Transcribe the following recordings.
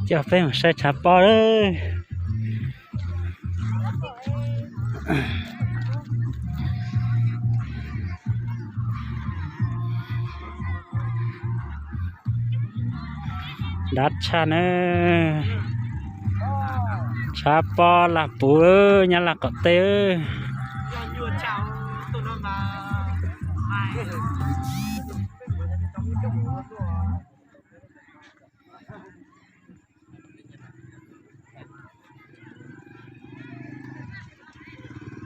Coj peb mus saib tshav pob lawm. Dav tshaj na. Tshav pob Laj Puv, Nyab Laj qaum teb.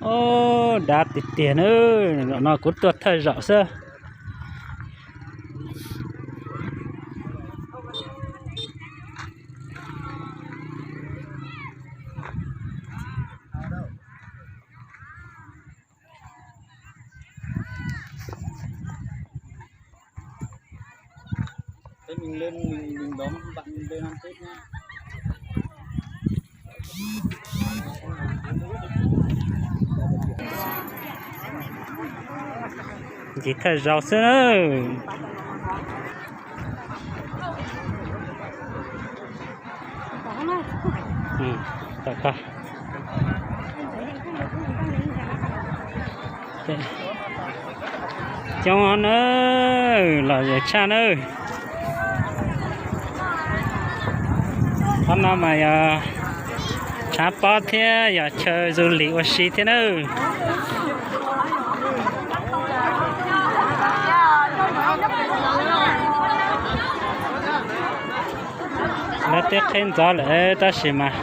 Ub, dav tiag tiag na. Zaum no kuv tuaj thawj zaum xwb. Ntsis thawj zaus xwb na. Coob na, los yog tshaj na. Qhov no mas yog tshav pob thiab yog chaw du lịch ua si thiab na. Lawv twb qhib ntxov lawm tab sis mas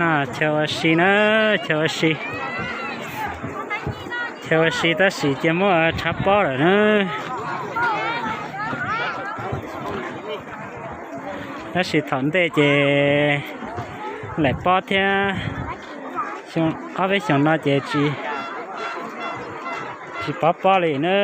no chaw ua si na, chaw ua si, chaw ua si tab sis cia muab tshav pob lawm na. Tab sis thaum ntej ces laim pob thiab, ob peb xyoos no ces tsis pov pob li na.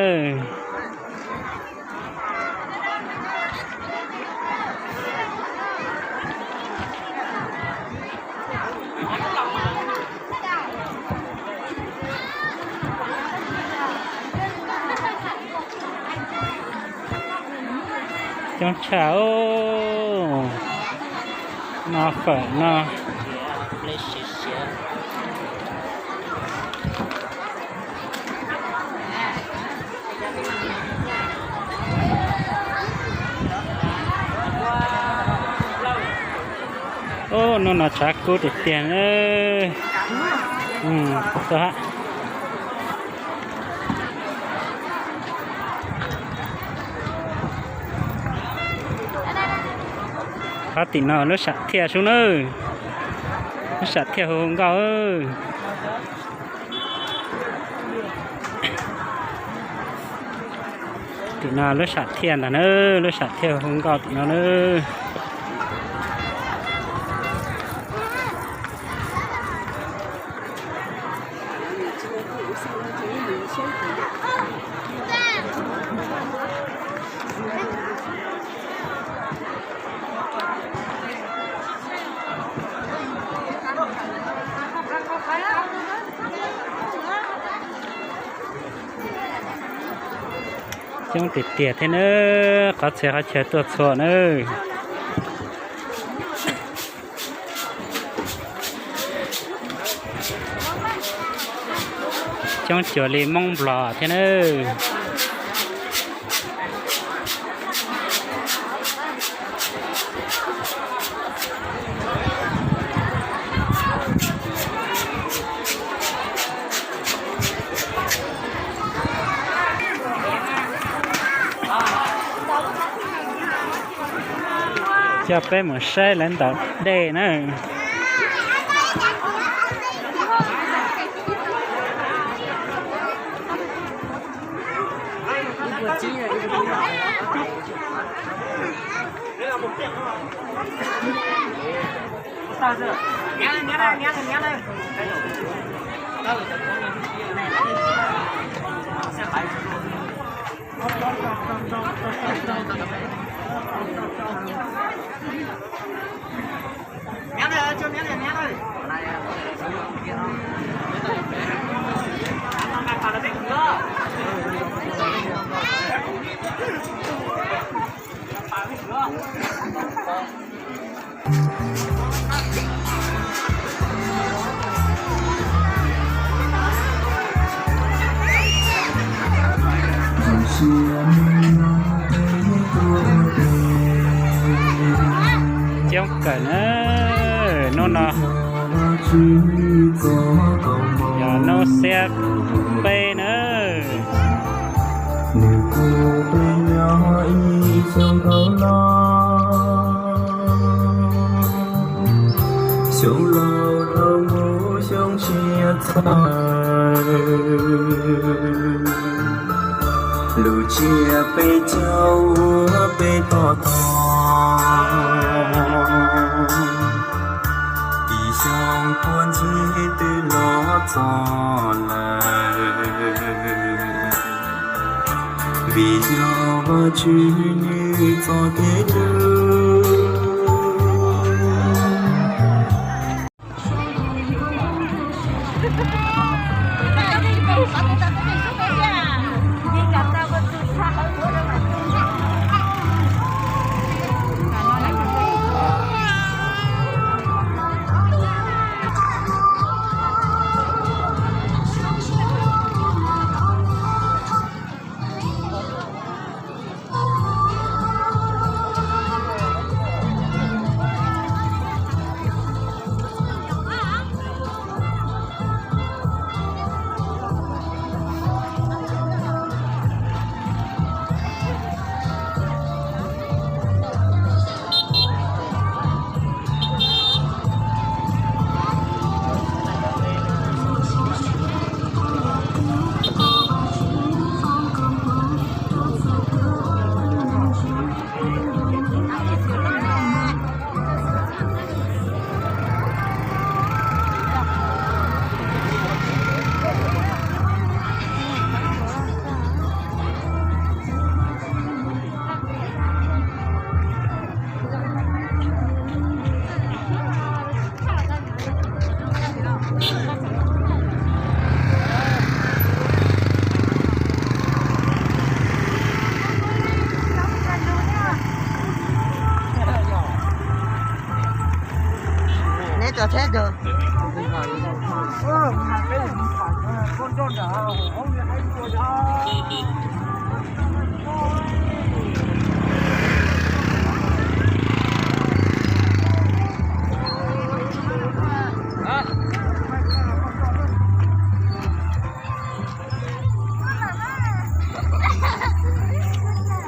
Coob tshaj, no fawm no. Ub, hnub no tshav kub tiag tiag. Qhov tim no lub sam thiaj sub nawb, lub sam thiaj hu nkauj. Tim no lub sam thiaj ntag na, lub sam thiaj hu nkauj tim no na. Coob tiag tiag thiab nawb, qhov txhia qhov chaw tuaj txhua nawb. Coob cuag li Hmoob Nplog thiab nawb. Coj peb mus saib lawv ntaus dej na. Coob kawg na, hnub no yog hnub xiab peb na. Nws kuj peb nyob ib xyoo dhau los, xyoo laus dhau mus xyoo tshiab txawv, lub tsiab peb caug uas peb tos tos, ib xyoos puag ntxiv twb los txog lawm, vim yog Vajtswv nws txoj kev hlub.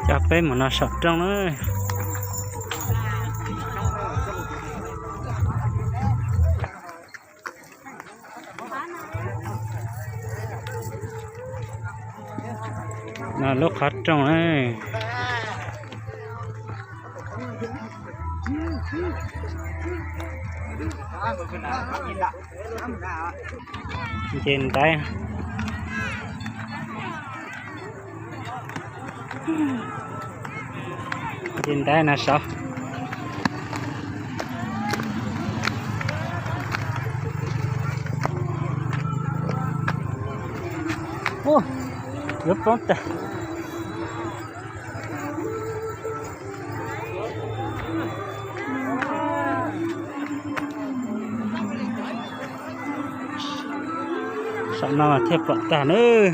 Coj peb mus no saum rooj na. No lub qhov rooj na. Nce ntaiv, nce ntaiv no saud. Yuav poob tag. Saum no thiaj pom tag nawb.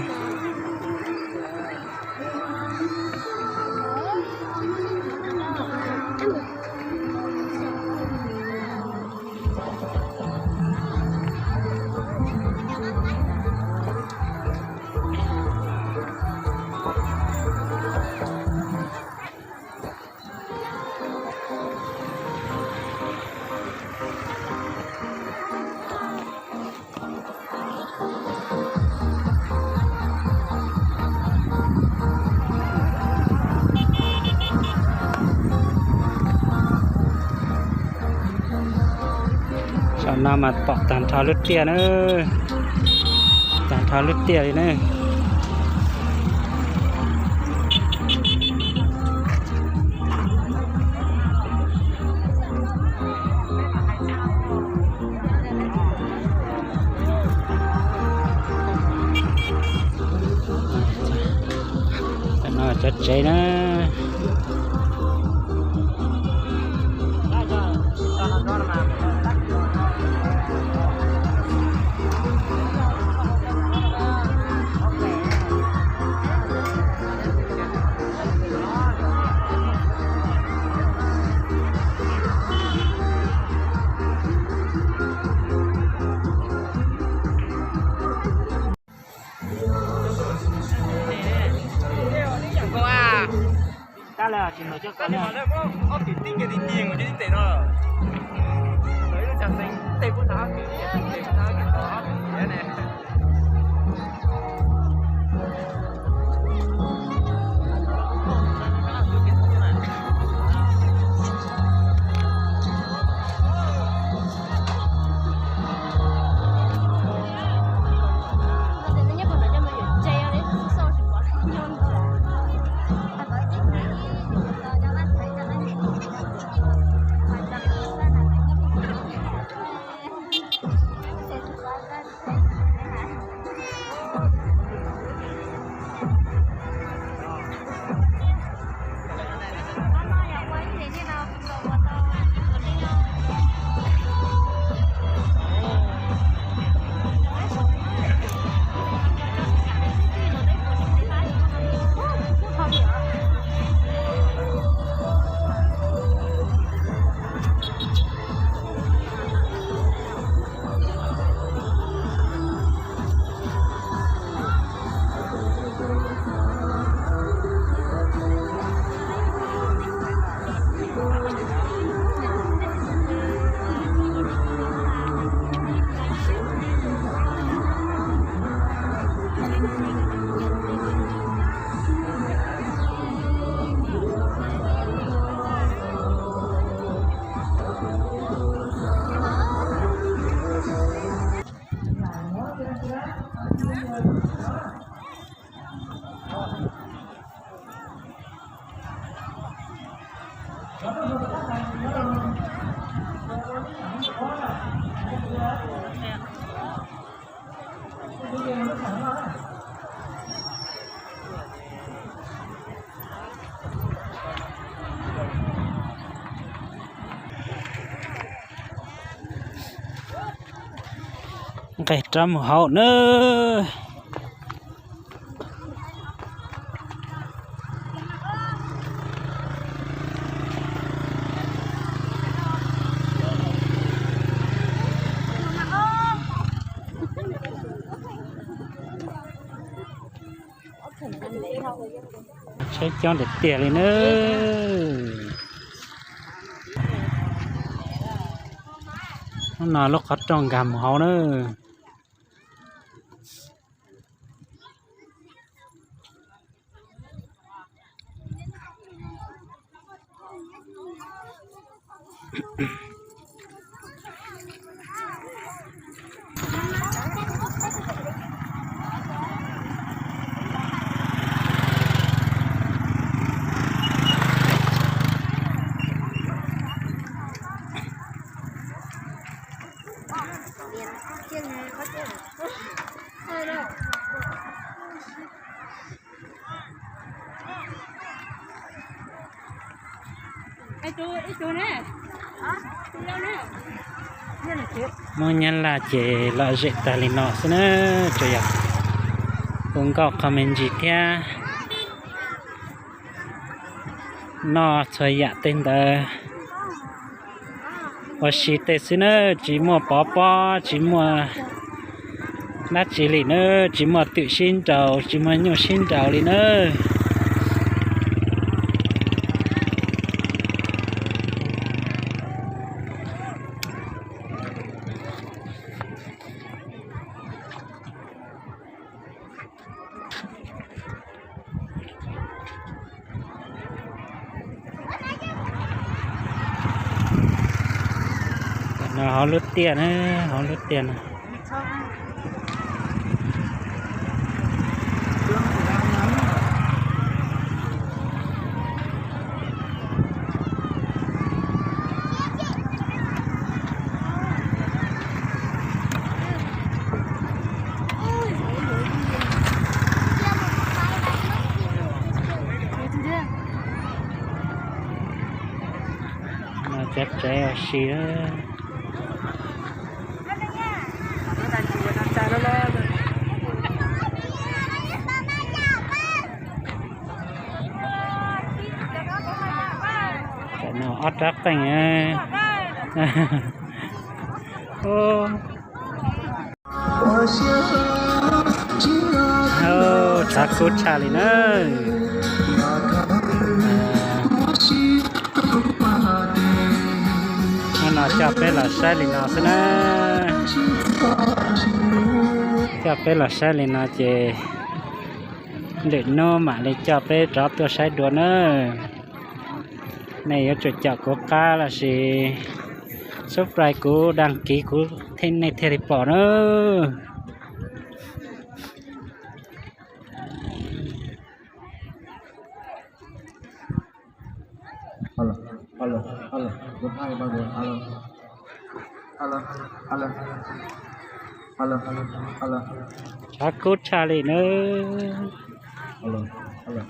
Saum no mas pom tag nrho lub tiaj na, tag nrho lub tiaj li na. Tam no cov tsev na. Nqes rov mus hauv nawb. Tsheb coob tiag tiag li nawb. Hnub no lub qhov rooj nkag mus hauv nawb. Muab Nyab Laj ces lom zem tag li no xwb na, tsuas yog hu nkauj qho me ntsis thiab. Noj txhua yam tej ntawd ua si tej xwb na, tsis muaj pov pob, tsis muaj dab tsi li na, tsis muaj twm sib nraus, tsis muaj nyuj sib nraus li na. No hauv lub tiaj na, hauv lub tiaj no. Cov tsev ua si. Tam no ob rab qeej. Tshav kub tshaj li na. coj peb los saib li no xwb na. Coj peb los saib li no ces lwm hnub mam li coj peb rov tuaj saib dua na. Nej yuav tsum caum kuv qab los sis subscribe kuv, đăng ký kuv, nej thiaj li pom na. Alo, alo, alo, một hai ba bốn, alo. Alo, alo, alo, alo. Tshav kub tshaj li na. Alo, alo.